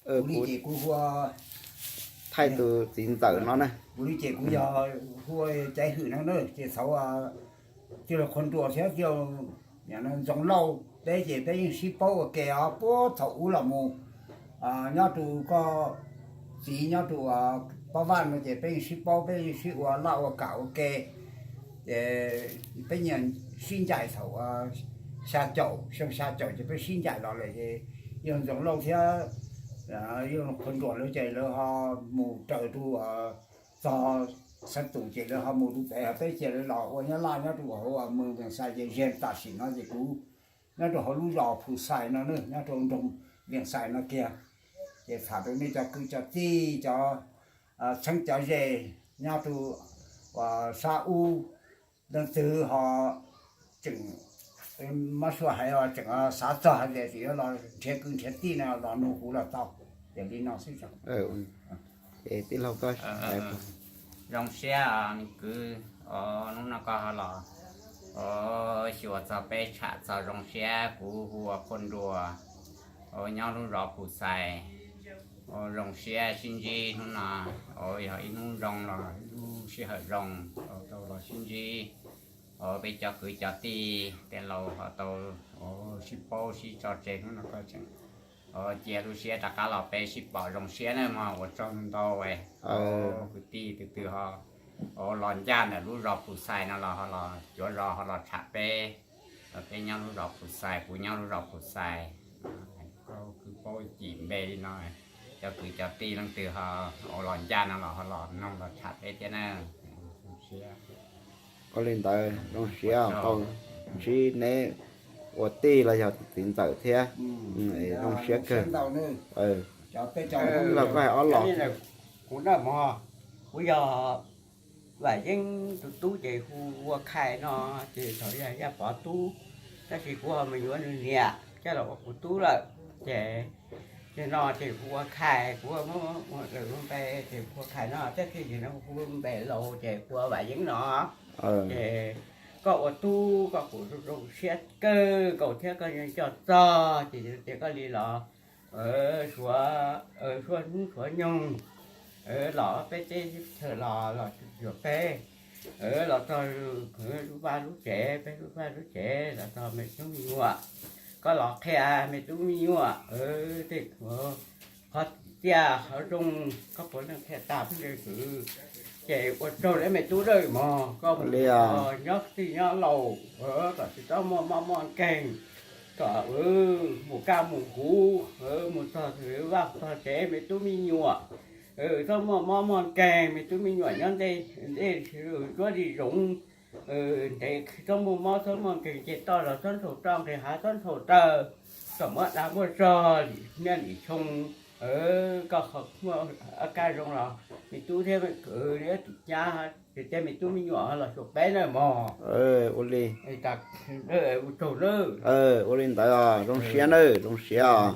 Kuv li ces kuv hu, thaij tus txiv ntxawm no na. Kuv li ces kuv yog hu Caiv Hwm no na, ces txhua tij laug Qhua Nruas thiab tij laug Ntxoov Lauj peb ces peb yeej sib paub ua ke os, puag thaum ub los mus nyob rau koj txiv nyob rau Paj Vaj no ces peb yeej sib paub, peb yeej sib ua laj ua kam ua ke. Ces peb nyias sib ncaim thaum xya caum, xyoo xya caum ces peb sib ncaim los lawm ces yog Ntxoov Lauj thiab yog Qhua Nruas lawv ces lawv ho mus raws rau txog Xeev Tus ces lawv ho mus rau pem, peb cia li los ua nyob laj nyob rau hauv Moos Vias Xais ces tam sim no ces kuv nyob rau hauv lub zos Phu Xais no na, nyob rau nroog Vias Xais no kiag. Ces tham rau nej cov kwv cov tij, cov txheeb cov ze nyob rau sab ub, leej twg ho tseem, Mab Suav hais tseem xav txog hais tias yuav los nrhiav kwv nrhiav tij no los nug kuv los tau. Ces li no xwb. Tij laug koj zoo siab kwv, hnub no koj ho los xyuas txog peb tsham txog zoo siab. Kuv hu ua Qhua Nruas, nyob lub zos Phu Xais. Zoo siab sib ntsib hnub no, yog ib hnub zoo los ib hnub sij hawm zoo tau los sib ntsib peb cov kwv cov tij tej laus ho tau sib paub sib tso tseg hnub no koj tseem cia lub siab rov qab los peb sib pom zoo siab na mog. Ua tsaug ntau kwv tij tus twg ho los ncaj ntawm lub zos Phu Xais no los ho los cuav zos ho los tsham peb. Peb nyob lub zos Phu Xais, kuv nyob lub zos Phu Xais. Koj kwv paub cim npe li no, cov kwv cov tij leej twg ho los ncaj no los ho los noog los tsham peb thiab na. Ua li ntawd zoo siab tau ntsib neb ua tij los yog tus txiv ntxawm thiab. Zoo siab kawg. Los koj hais ob los. Kuv na mog, kuv yog Vam Yeeb tus tub ces hu ua Khais no, ces thaum yog Yaj Pov tub, tab sis kuv ho mus yuav nws niam coj los ua kuv tub lawm. Ces no ces kuv ua Khais, kuv muab lawv lub npe ces kuv ua Khais no, tab sis nim no kuv lub npe laus ces kuv ua Vam Yeeb no. Ces koj ua tub koj kuj zoo siab kawg nkaus thiab koj yeej coj txog ces tias koj li los suav, suav hnub suav nyoog los peb teb chaws los los yuav peb los txog lub vaj lub tsev, peb lub vaj lub tsev los txog me tub me nyuam. Koj los qhia me tub me nyuam tej qhov txiaj qhov zoo, koj puav leej qhia tas pheej ntsws kwv. Ces ua tsaug li me tub dawb mog, koj mus nyob txij nyob laus kom tsis txhob muaj mob muaj nkeeg, kom mus kaj mus huv, mus txog vaj txog tsev me tub me nyuam txhob muaj mob muaj nkeeg, me tub me nyuam nyob ntej ntsuab li zoov ntev, txhob muaj mob txhob muaj nkeeg ces toj los txhob ntxhaum roj, nqis hav txhob ntxhaum taw, kom muaj dag muaj zog li niaj li xyoo. Koj muaj kaj zoo los me tub thiab me kwv li tus nyab ces tej me tub me nyuam los xyuas peb na mog. Ua li, ua tsaug nawb. Ua li ntawd os, zoo siab nawb, zoo siab os.